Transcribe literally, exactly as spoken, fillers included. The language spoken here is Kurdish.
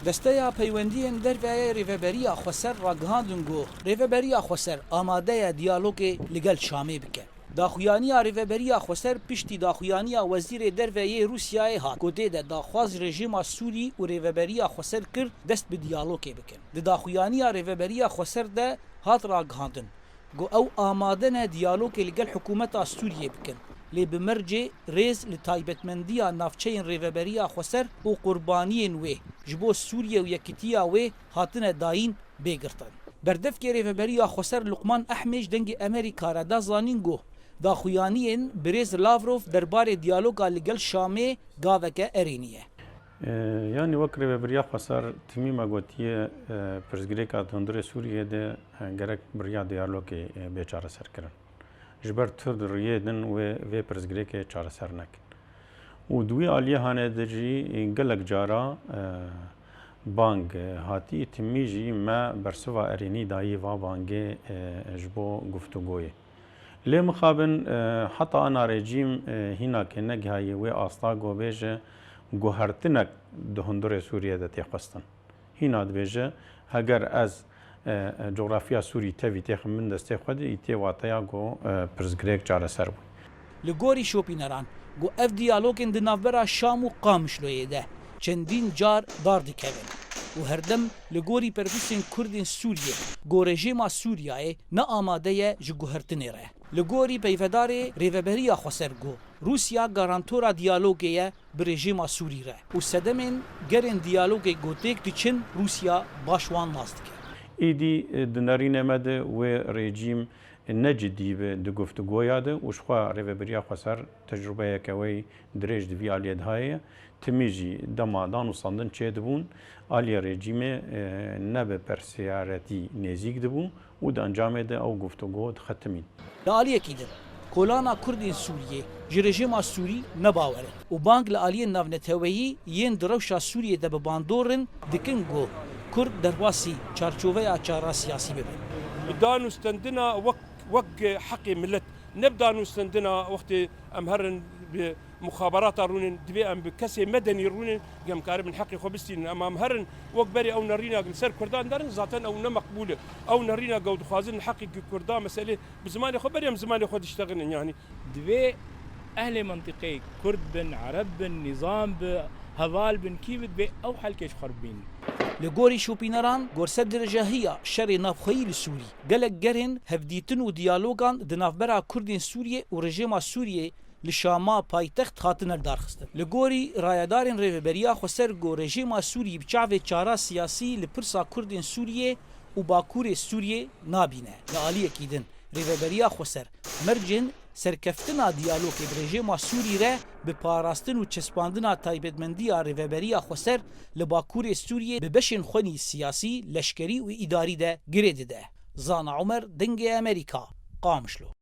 Desteya Peywendiyên Derve yê Rêveberiya Xweser ragihandin ku Rêveberiya Xweser amade ye diyalogê li gel Şamê bike. Daxuyaniya Rêveberiya Xweser piştî daxuyaniya Wezîrê Derve yê Rûsyayê hat ku tê de daxwaz rejîma Sûrî û Rêveberiya Xweser kir dest bi diyalogê bikin. Di daxuyaniya Rêveberiya Xweser de hat ragihandin ku ew amade ne diyalogê li gel hikûmeta Sûriyê bikin, lê bi mercê rêz li taybetmendiya navçeyên Rêveberiya Xweser û qurbaniyên wê ji bo Sûriye û yekitiya wê hatine dayîn bê girtin. Berdevkê Rêveberiya Xweser Luqman Ehmê ji Dengê Emerîka re da zanîn ku daxuyaniyên birêz Lavrov derbarê diyaloga li gel Şamê gaveke erênî ye. E, yanî wek Rêveberiya Xweser timî me gotiye, e, pirsgirêka di hundirê Sûriyê de, e, gerek bi riya diyalogê, e, bê çareserkirin. Ji ber tu riyê din wê vê pirsgirêkê çareser nekin. Û di wî aliyê hane de jî gelek cara, e, bang, e, hatî, timî jî me bersiva erênî dayî va bangê, e, ji bo guftûgoyê. Lê mixabin, e, heta ana rejîm, e, hînakê negihaye wê asta ku bêje guhertinek di hundirê Sûriyê de tê xwestin. Hîna dibêje, heger ez, e, e, cografiya Sûrî tevî têxim bin destê xwe de, î tê wateya ku, e, pirsgirêk çareser bû. Li gorî şopîneran, ku ev diyalogên di navbera Şam û Qamişloyê de çendîn car dar dikevin û herdem li gorî perpûsên Kurdên Sûriyê, ku rejîma Sûriyayê ne amade ye ji guhertinê re. Li gorî peyvedarê Rêveberiya Xweser ku Rûsya garantora diyalogê ye bi rejîma Sûrî re û sedemên gerên diyalogê ku têk diçin Rûsya baş wan nas dike. Îdî, e, di nerînê me de wê rejîm ne cidî be di guftûgoya de û ji xwe Rêveberiya Xweser tecrubeyeke wê dirêj di vî aliyê de heye. Timî jî dema danûstandin çêdibûn, aliyê rejîmê, e, ne bi persiyaretî nêzîk dibû û di encamê de ew guftûgo dixetimîn. Li aliyekî din, kolana Kurdên Sûriyê ji rejîma Sûrî ne bawer in û bang li aliyên navneteweyî yên di rewşa Sûriyê de bi bandor in dikin ku Kurd derbasî çarçoveya çara siyasî bibin. Bi danûstendina wek, wek heqê milet, ne bi danûstendina wextê em herin bi muxaberata rûnin, divê em bi kesê medenî rûnin, em karibin heqê xwe bistînin. Em, em herin wek berê ew nerîna li ser Kurdan derin, zaten ew ne meqbûl e. Ew nerîna ku ew dixwazin heqê Kurda meselê bi zimanê xwe berê em zimanê xwe diştexinin, yanî. Divê ehlê mentiqeyê Kurd bin, Ereb bin, nîzam bi, heval bin, kî bi, divê ew helkê ji xwe re bînin. Li gorî şopîneran, gorse dirêjahiya şerê navxweyî li Sûrî, gelek gerên hevdîtin û diyalogan di navbera Kurdên Sûriyê û rejîma Sûriyê li Şama paytext hatine lidarxistin. Li gorî rayedarên Rêveberiya Xweser ku rejîma Sûrî bi çavê çara siyasî li pirsa Kurdên Sûriyê û Bakurê Sûriyê nabîne. Li aliyekî din, Rêveberiya Xweser mercên serkeftina diyalogê bi rejîma Sûrî re bi parastin û çespandina taybetmendiya Rêveberiya Xweser li Bakurê Sûriyê bi beşên xwenî siyasî, leşkerî û îdarî de girê dide. Zana Omer, Dengê Emerîka, Qamişlo.